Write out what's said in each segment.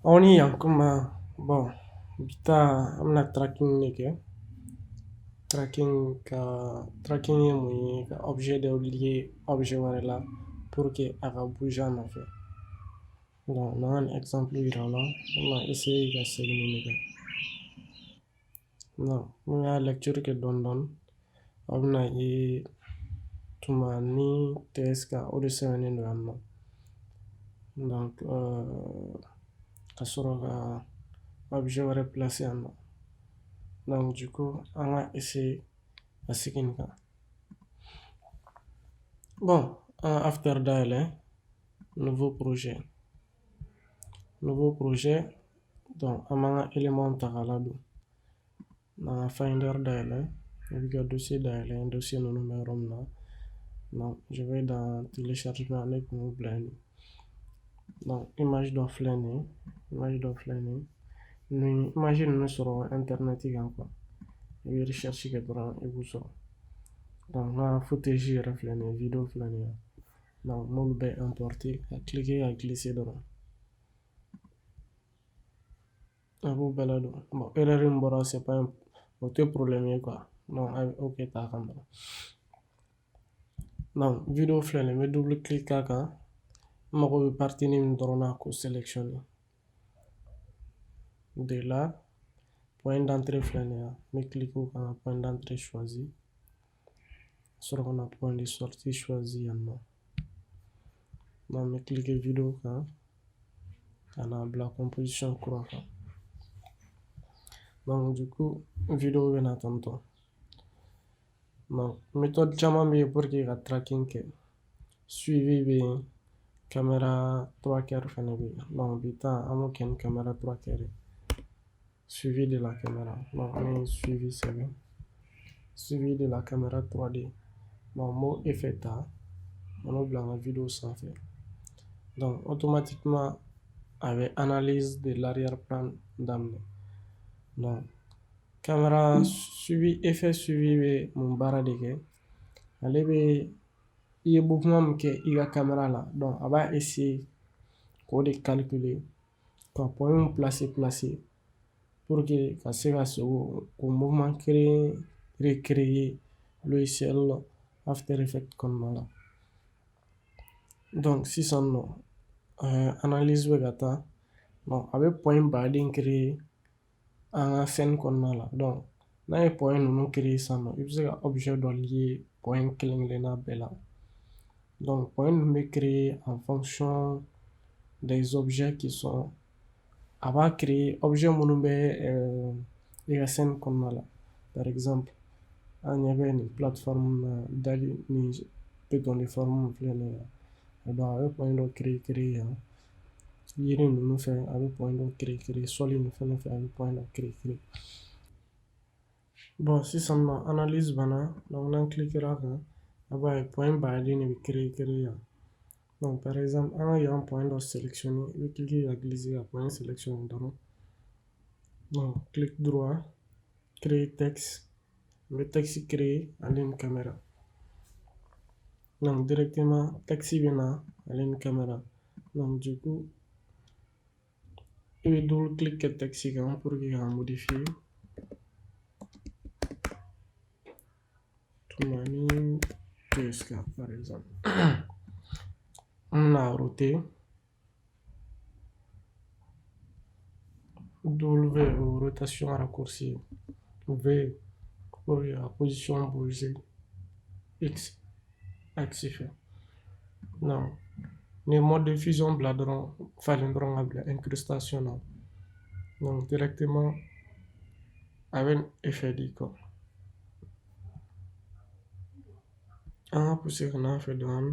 Aw ni yankuma. Bon, bi ta an bɛna tracking de kɛ. Tracking ka tracking ye mun ye? Ka objet dɔ lier objet wɛrɛ la pour que a ka bouger a nɔfɛ. Donc n'an ka nin exemple yira aw la, an bɛna essayer ka segin nin de kan. Donc n'u y'a lecture kɛ dɔɔni dɔɔni, aw bɛna ye tuma ni TSK o de sɛbɛnnen don yan nɔ. Donc ka sɔrɔ ka objet wɛrɛ placer yan nɔ. Donc du coup, an ka essayer ka segin nin kan. Bon, an ka After dayɛlɛ, nouveau projet. Nouveau projet, donc an b'an ka élément ta k'a ladon. N'an ka Finder dayɛlɛ, i b'i ka dossier dayɛlɛ, dossier ninnu bɛ yɔrɔ min na. Donc je vais dans téléchargement, ne kun y'o bila yen. Donc image dɔ filɛ nin ye, image dɔ filɛ nin ye. Nin image ninnu sɔrɔ internet kan quoi. I bɛ recherche kɛ dɔrɔn, i b'u sɔrɔ. Donc n ka footage yɛrɛ filɛ nin ye, vidéo filɛ nin ye. Donc n b'olu bɛɛ importer, ka cliquer ka glisser dɔrɔn. A b'u bɛɛ ladon. Bon, erreur min bɔra, c'est pas un, o tɛ problème ye quoi. Donc a bɛ OK ta kan dɔrɔn. Donc vidéo filɛ nin ye, n bɛ double clic k'a kan. N mago bɛ partie min dɔrɔn na k'o sélectionner. De là, point d'entrée filɛ nin ye, n bɛ cliquer o kan, point d'entrée choisi. Ka sɔrɔ ka na point de sortie choisi yan nɔ. Donc n bɛ cliquer vidéo kan ka na bila composition kura kan. Donc du coup, vidéo bɛ na tantɔ. Donc méthode caman bɛ yen pour que ka tracking kɛ. Suivi bɛ yen, caméra tracker fɛnɛ bɛ yen. Donc bi ta, an b'o kɛ ni caméra tracker ye. Suivi de la caméra. Donc ne ye suivi sɛbɛn. Suivi de la caméra 3D. Donc n b'o effet ta, n b'o bila n ka vidéo sanfɛ. Donc automatiquement, a bɛ analyse de l'arrière-plan daminɛ. Donc caméra suivi, effet suivi bɛ mun baara de kɛ? Ale bɛ i ye mouvement min kɛ i ka caméra la, donc a b'a essayer k'o de calculer, ka point placer placer pour que ka se ka k'o mouvement kelen recréer logiciel After Effects kɔnɔna la. Donc sisan nɔ, analyse bɛ ka taa. Donc a bɛ point baden créer an ka scène kɔnɔna la. Donc n'a ye point ninnu créer sisan nɔ, i bɛ se ka objet dɔ lier point kelen kelenna bɛɛ la. Donc point ninnu bɛ créer en fonction des objets qui sont, a b'a créer objet minnu bɛ i ka scène kɔnɔna la. Par exemple, an ɲɛ bɛ nin plateforme na, dali ni béton de forme filɛ nin ye. Donc a bɛ point dɔ créer créer yan. Yiri ninnu fɛ, a bɛ point dɔ créer créer. Sol ninnu fɛnɛ fɛ, a bɛ point dɔ créer créer. Bon, sisan nɔ, analyse banna. Donc n'an cliquera kan, a b'a ye point baden de bɛ créer créer yan. Donc par exemple, an ka yan point dɔ sélectionner, i bɛ cliquer ka glisser ka point sélectionner dɔrɔn. Donc clic droit, créer texte. N bɛ texte créer ale ni caméra. Donc directement, texte bɛ na ale ni caméra. Donc du coup, i bɛ double clic kɛ texte kan pour que k'a modifier. Tumani TSK par exemple. An bɛna roter. W, rotation raccourci. V pour la position bouger. X, axe fɛ. Donc ni mode de fusion bila dɔrɔn, falen dɔrɔn ka bila incrustation na. Donc directement, a bɛ effet di quoi. An ka pousser ka n'a fɛ dɔɔni.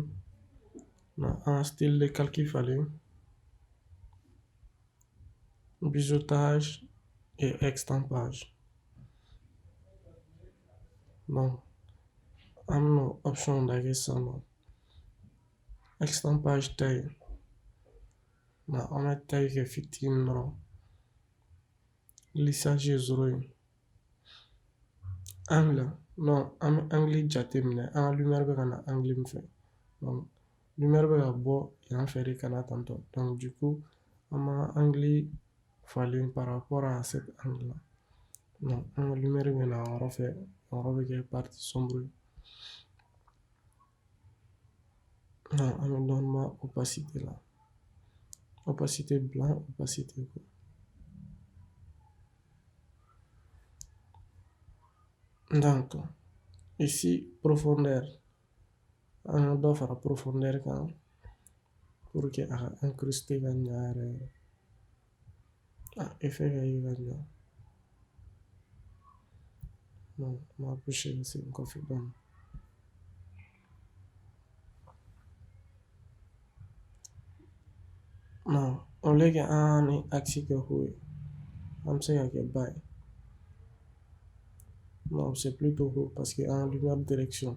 An ka style de calque falen. Biseautage et estampage. Donc an bɛna option lajɛ sisan nɔ. Estampage taille. An bɛ taille kɛ fitinin dɔrɔn. Lissage ye zéro ye. Angle, non, an bɛ angle jateminɛ, an ka lumière bɛ ka na angle min fɛ. Donc lumière bɛ ka bɔ yan fɛ de ka na tantɔ. Donc du coup, An ma angle falen par rapport à cet angle là. Donc an ka lumière bɛ na o yɔrɔ fɛ, o yɔrɔ bɛ kɛ partie sombre ye. Non, an bɛ dɔɔnin bɔ opacité la. Opacité blanc, opacité quoi. Donc ici profondeur, an ka dɔ fara profondeur kan pour que a ka incruster ka ɲa yɛrɛ yɛrɛ. A effet ka ye ka ɲa. Donc n b'a pousser ka segin kɔfɛ dɔɔnin. Non, au lieu que an ni axe kɛ haut ye, an bɛ se ka kɛ bas ye. Non, c'est plutôt haut parce que en lumière direction.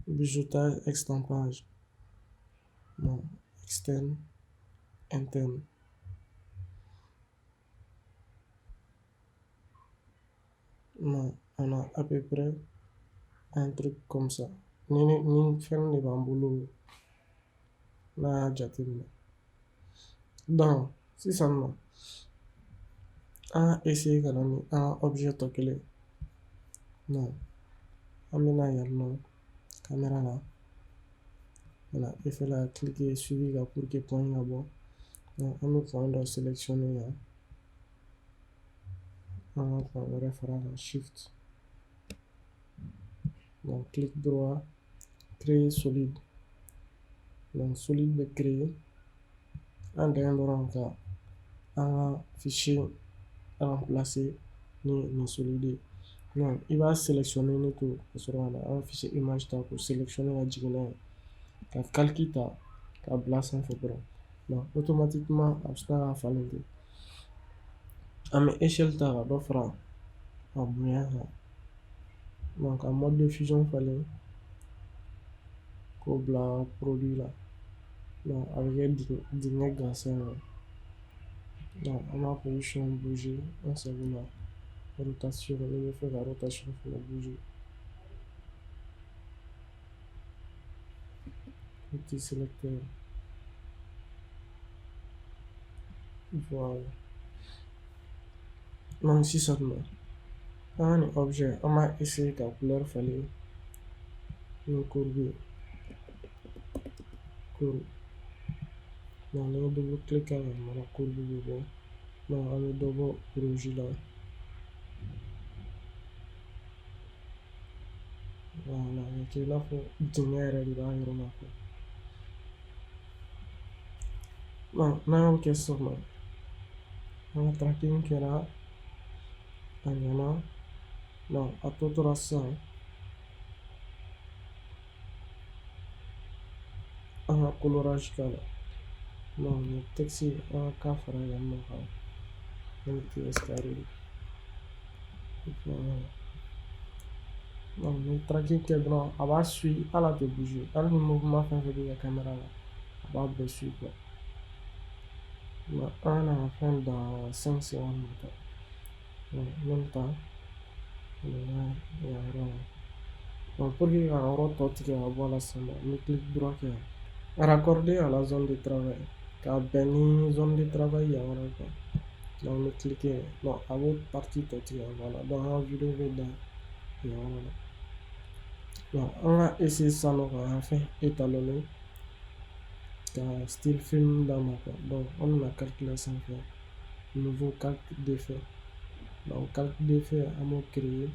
Biseautage, estampage. Non, externe, interne. Non, on a à peu près un truc comme ça. Ni fɛn de b'an bolo n'a y'a jateminɛ. Donc sisan nɔ, an ka essayer ka na ni an ka objet tɔ kelen. Non, an bɛna yan nɔ caméra la, ka na effet la, cliquer suivi kan pour que point ka bɔ. Donc an bɛ point dɔ sélectionner yan. An ka point wɛrɛ fara kan, shift. Donc clic droit, créer solide. Donc solide bɛ créer. An dan dɔrɔn ka an ka fichier remplacer ni nin solide ye. Donc i b'a sélectionner ne to ka sɔrɔ ka na an ka fichier image ta k'o sélectionner ka jigin n'a ye, ka calque ta k'a bila sanfɛ dɔrɔn. Donc automatiquement a bɛ sina k'a falen ten. An bɛ échelle ta ka dɔ fara a bonya kan. Donc ka mode de fusion falen k'o bila produit la. Donc a bɛ kɛ dingɛ gansan ye. Donc an b'a position bouger an sago la. Rotation, n'i bɛ fɛ ka rotation fana bouger. Outil sélecteur. Voilà. Donc sisan nɔ, an ka nin objet, an b'a essayer ka couleur falen ni courbe ye. Courbe. Donc ni double clic k'a kan dɔrɔn, courbe bɛ bɔ. Donc an bɛ dɔ bɔ rouge la. Voilà, a bɛ kɛ i n'a fɔ dingɛ yɛrɛ de b'a yɔrɔ la quoi. Donc n'an y'o kɛ sisan nɔ, an ka tracking kɛra a ɲɛna. Donc a tɔ tora sisan an ka colorage k'a la. Donc nin texte, an ka K fara yan nɔ kan. Ni TS carré. Voilà. Donc ni tracking kɛ dɔrɔn, a b'a suit, hali a tɛ bouger. Hali ni mouvement fɛn fɛn bɛ kɛ caméra la, a b'a bɛɛ suit quoi. Donc an ka na fɛn dans 5 secondes ta. Donc n bɛ nin ta ka na n'a ye yan yɔrɔ la. Donc pour que ka yɔrɔ tɔ tigɛ ka bɔ a la sisan nɔ, n bɛ clic droit kɛ yan. Raccorder à la zone de travail. K'a bɛn ni zone de travail yan yɔrɔ quoi. Donc n bɛ cliquer. Donc a b'o partie tɔ tigɛ ka bɔ a la. Donc an ka vidéo bɛ dan yan yɔrɔ la. Donc an ka essayer sisan nɔ ka fɛn étalonner, ka style film d'a ma quoi. Donc an bɛna calque la sanfɛ, nouveau calque d'effet. Donc calque d'effet, an b'o créer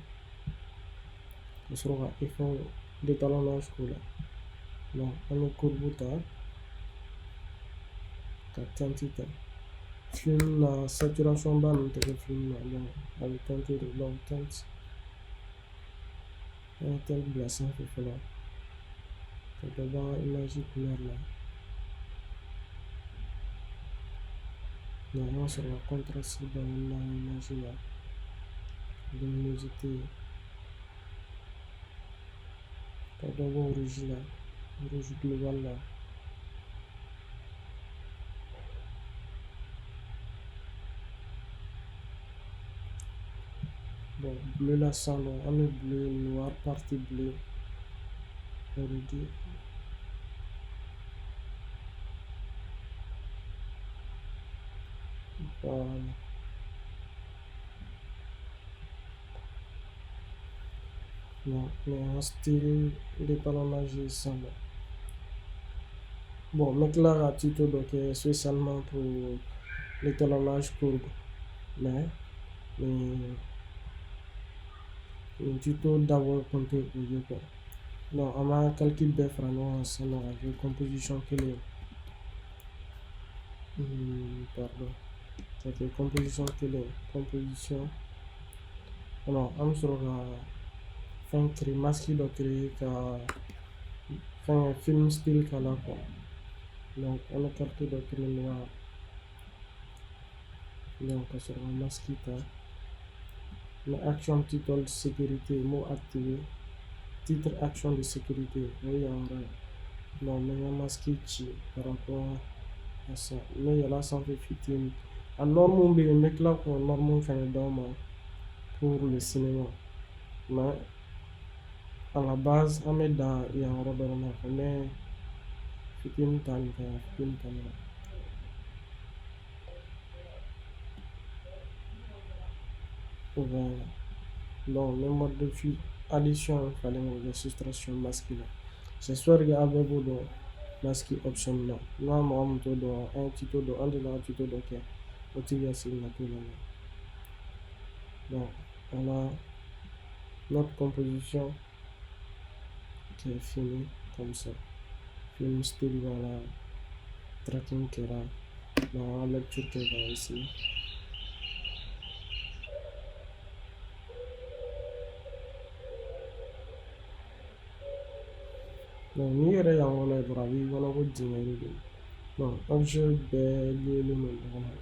ka sɔrɔ ka effet d'étalonnage k'o la. Donc an bɛ courbe ta ka teinte ta. Film na, saturation ba ninnu tɛ kɛ film na, donc a bɛ teinte de. Donc teinte, an ka teinte bila sanfɛ fɔlɔ ka dɔ bɔ an ka image couleur la. Donc an ka sɔrɔ ka contraste dɔɔni d'an ka image la, luminosité, ka dɔ bɔ rouge la, rouge global la. Bon, bleu la sisan nɔ, an bɛ bleu noir, partie bleu réduit. Voilà. Non, mais un style d'étalonnage sisan nɔ. Bon, n bɛ tila ka tuto dɔ kɛ spécialement pour l'étalonnage courbe. Mais nin tuto dabɔ kun tɛ o ye quoi. Donc an b'an calcul bɛɛ fara ɲɔgɔn kan sisan nɔ ka kɛ composition kelen ye. Pardon. Ka kɛ composition kelen ye. Composition. Alors, an bɛ sɔrɔ ka fɛn créer, masque dɔ créer ka fɛn film style k'a la quoi. Donc an bɛ carte dɔ créer noir. Donc ka sɔrɔ ka masque ta. N bɛ action title sécurité n b'o activer. Titre action de sécurité o ye yan yɔrɔ ye. Donc n bɛ n ka masque ci par rapport à ça. N bɛ yɛlɛ a sanfɛ fitinin. A norme bɛ yen, n bɛ tila k'o norme fɛnɛ d'aw ma pour le cinéma. Mais à la base an bɛ dan yan yɔrɔ dɔrɔn na. N bɛ fitinin ta nin kan, fitinin ta nin kan. Voilà. Donc n bɛ mode de addition falen k'o kɛ soustraction masque la. J'espère que aw bɛɛ b'o dɔn masque option na. N'a mɔgɔ min t'o dɔn, an ye tuto dɔ, an delila ka tuto dɔ kɛ, o tigi ka segin ka t'o lamɛn. Donc on a notre composition qui est finie comme ça. Film style, voilà. Tracking kɛra. Donc an ka lecture kɛ ka essayer. Donc n'i yɛrɛ y'an kɔnɔ ye dɔrɔn, a b'i kɔnɔ ko dingɛ de don. Donc objet bɛɛ liélen don ɲɔgɔn na.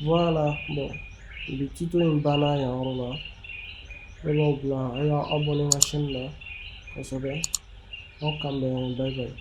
Voilà, bon, bi tuto in banna yan yɔrɔ la. Ne b'aw bila, a y'aw abonné n ka chaîne na kosɛbɛ. Aw k'an bɛn, bye bye.